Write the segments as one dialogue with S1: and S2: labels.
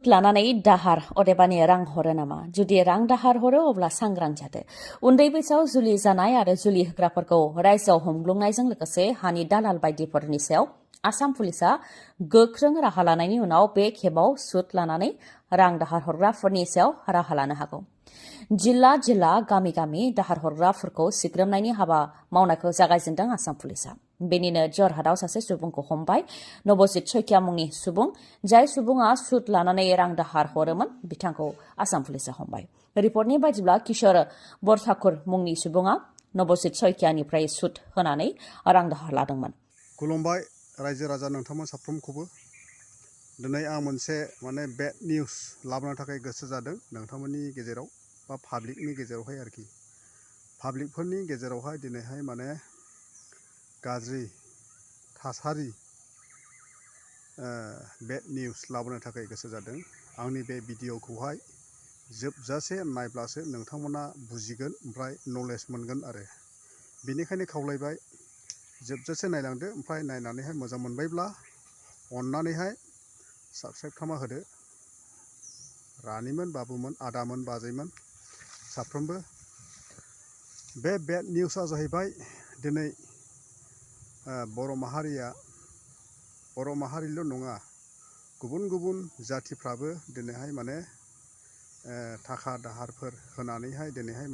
S1: लानानै दाहार अदेबानि रां हरो नामा? जुदि रां दाहार हरो अब्ला सांग्रां जादो। उन्दै बैसोआव जुलि जानाय आरो जुलि होग्राफोरखौ रायजोआव हमग्लुंनायजों लोगोसे हानि दालाल बायदिफोरनि सायाव आसाम पुलिसा गोख्रों राहा लानायनि उनाव बे खेबाव सुद लानानै रां दाहार हरग्राफोरनि सायाव राहा लानो हागौ। जिल्ला गामि गामि दाहार हरग्राफोरखौ सिग्रोमनायनि हाबा मावनायखौ जागायजेनदों आसाम पुलिसा। बेनिनो जरहाटआव सासे सुबुंखौ हमबाय। नबजित सैकिया मुंनि सुबुं, जाय सुबुङा सुद लानानै रां दाहार हरोमोन, बिथांखौ आसाम पुलिसा हमबाय। रिपर्टनि बायदिब्ला किशोर बरठाकुर मुंनि सुबुङा नबजित सैकियानिफ्राय सुद होनानै रां दाहार लादोंमोन।
S2: खुलुमबाय रायजो राजा नोंथांमोन साफ्रोमखौबो। दिनै आं मोनसे बेड निउज लाबोनो थाखाय गोसो जादों नोंथांमोननि गेजेराव बा पाब्लिकनि गेजेरावहाय आरोखि। पाब्लिकफोरनि गेजेरावहाय दिनैहाय गाज्रि थासारि बेड निउज लाबोनो थाखाय गोसो जादों। आंनि बे भिडिअखौहाय जोबजासे नायब्लासो नोंथांमोना बुजिगोन, ओमफ्राय नलेज मोनगोन आरो। बेनिखायनो खावलायबाय जोबजासे नायलांदो, ओमफ्राय नायनानैहाय मोजां मोनबायब्ला अननानैहाय साबस्क्राइब खालामना होदो। रानिमोन, बाबुमोन, आदामोन, बाजैमोन साफ्रोमबो। बे बेड निउसआ जाहैबाय दिनै बर' माहारिल' नङा, गुबुन गुबुन जाथिफ्राबो दिनैहाय थाखा दाहारफोर होनानैहाय दिनैहाय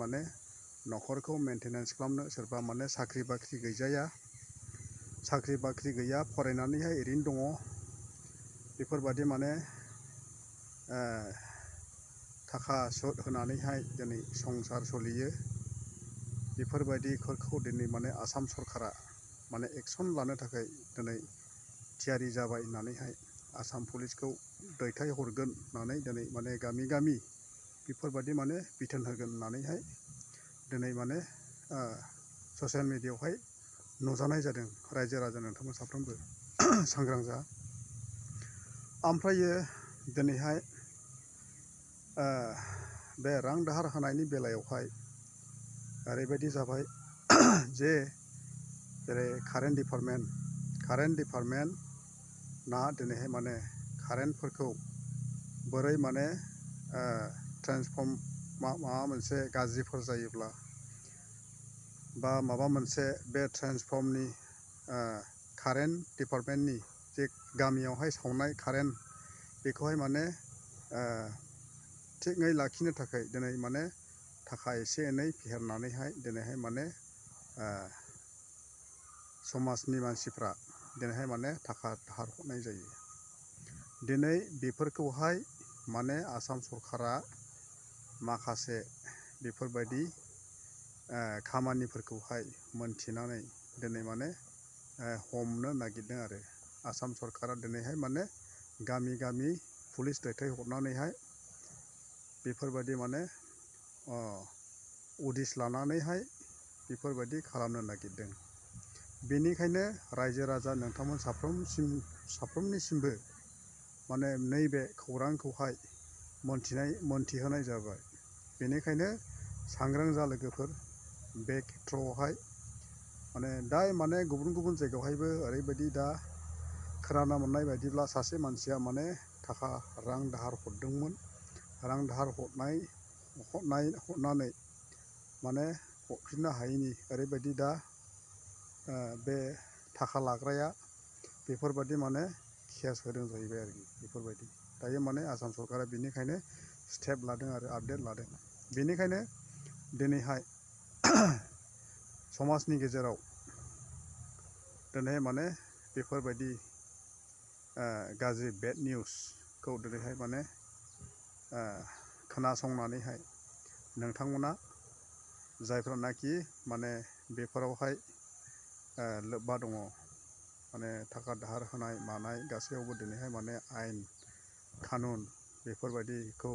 S2: न'खरखौ मेनटेनेन्स खालामनो, सोरबा साख्रि बाख्रि गैजाया, साख्रि बाख्रि गैया, फरायनानैहाय ओरैनो दङ। बेफोरबादि थाखा सुद होनानैहाय दिनै संसार सोलियो। बेफोरबायदिफोरखौ दिनै आसाम सरकारा एक्सन लानो थाखाय दिनै थियारि जाबाय होननानैहाय आसाम पुलिसखौ दैथायहरगोन होननानै दिनै गामि गामि बेफोरबादि बिथोन होगोन होननानैहाय दिनै ससियेल मिडियायावहाय नुजानाय जादों। रायजो राजा नोंथांमोन साफ्रोमबो सांग्रां जा। ओमफ्रायो दिनैहाय बे रां दाहार होनायनि बेलायावहाय ओरैबायदि जाबाय जे जेरै कारेन्ट डिपार्टमेन्टना दिनैहाय कारेन्टफोरखौ बोरै ट्रेन्सफर्म माबा मोनसे गाज्रिफोर जायोब्ला बा माबा मोनसे बे ट्रेन्सफर्मनि कारेन्ट डिपार्टमेन्टनि जे गामियावहाय सावनाय कारेन्ट, बेखौहाय थिगै लाखिनो थाखाय दिनै थाखा एसे एनै फेहेरनानैहाय दिनैहाय समाजनि मानसिफ्रा दिनैहाय थाखा दाहार हरनाय जायो। दिनै बेफोरखौहाय आसाम सरकारा माखासे बेफोरबायदि खामानिफोरखौहाय मोनथिनानै दिनै हमनो नागिरदों आरो। आसाम सरकारा दिनैहाय गामि गामि पुलिस दैथायहरनानैहाय बेफोरबायदि उदिस लानानैहाय बेफोरबायदि खालामनो नागिरदों। बेनिखायनो रायजो राजा नोंथांमोन साफ्रोमनिसिमबो नैबे खौरांखौहाय मोनथिहोनाय जाबाय। बेनिखायनो सांग्रां जा लोगोफोर। बे खेथ्रआवहाय दा गुबुन गुबुन जायगायावहायबो ओरैबायदि दा खोनानो मोननाय बायदिब्ला सासे मानसिया थाखा रां दाहार हरदोंमोन। रां दाहार हरनानै हरफिननो हायैनि ओरैबायदि दा बे थाखा लाग्राया बेफोरबायदि केस होदों जाहैबाय आरोखि। बेफोरबायदि दायो आसाम सरकारा बेनिखायनो स्टेप लादों आरो आपडेट लादों। बेनिखायनो दिनैहाय समाजनि गेजेराव दिनै बेफोरबायदि गाज्रि बेड निउसखौ दिनैहाय खोनासंनानैहाय नोंथांमोना जायफ्रानाखि बेफोरावहाय लोब्बा दङ, थाखा दाहार होनाय मानाय गासैयावबो दिनैहाय आयेन कानुन बेफोरबायदिखौ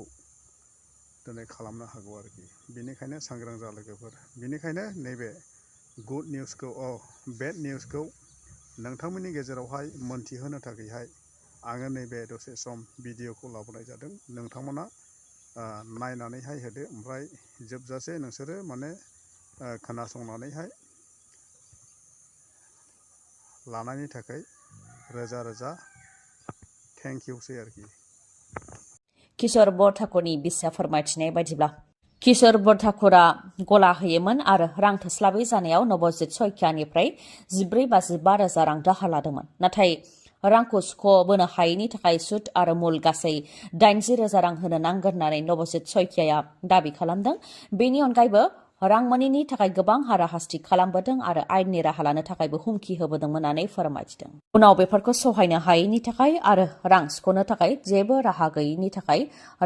S2: दिनै खालामनो हागौ आरोखि। बेनिखायनो सांग्रां जा लोगोफोर। बेनिखायनो नैबे गुड निउसखौ बेड निउसखौ नोंथांमोननि गेजेरावहाय मोनथिहोनो थाखायहाय आङो नैबे दसे सम भिडिअखौ लाबोनाय जादों। नोंथांमोना नायनानैहाय होदो, ओमफ्राय जोबजासे नोंसोरो खोनासंनानैहाय लानायनि थाखाय रोजा रोजा थेंक इउसै आरोखि।
S1: किशोर बरठाकुरनि बिसिया फोरमायथिनाय बायदिब्ला किशोर बरठाकुरा गला होयोमोन आरो रां थोस्लाबै जानायाव नबजित सयखियानिफ्राय 14,000 रां दाहार लादोंमोन। नाथाय रांखौ सुख'बोनो हायैनि थाखाय सुद आरो मुल गासै 80,000 रां होनो नांगोन होननानै नबजित सयखियाया दाबि खालामदों। बेनि अनगायैबो रां मोनैनि थाखाय गोबां हाराहास्ति खालामबोदों आरो आयेननि राहा लानो थाखायबो हुमखि होबोदोंमोन होननानै फोरमायथिदों। उनाव बेफोरखौ सहायनो हायैनि थाखाय आरो रां सुख'नो थाखाय जेबो राहा गैयैनि थाखाय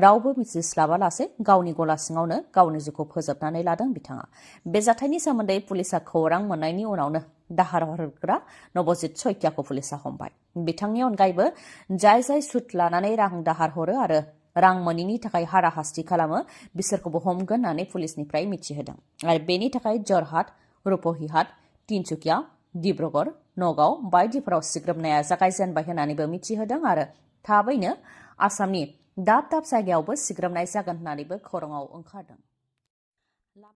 S1: रावबो मिथिस्लाबालासे गावनि गला सिङावनो गावनि जिउखौ फोजोबनानै लादों बिथाङा। बे जाथायनि सोमोन्दै पुलिसा खौरां मोननायनि उनावनो दाहार हरग्रा नबजित सयखियाखौ पुलिसा हमबाय। बिथांनि अनगायैबो जाय सुद लानानै रां दाहार हरो आरो रां मोनैनि थाखाय हाराहास्ति खालामो बिसोरखौबो हमगोन होननानै पुलिसनिफ्राय मिथिहोदों। आरो बेनि थाखाय जरहाट, रुपहिहाट, तिनसुकिया, डिब्रुगड़, नगाव बायदिफोराव सिग्रोमनाया जागायजेनबाय होननानैबो मिथिहोदों आरो थाबैनो आसामनि दाब दाब जायगायावबो सिग्रोमनाय जागोन होननानैबो खौराङाव ओंखारदों।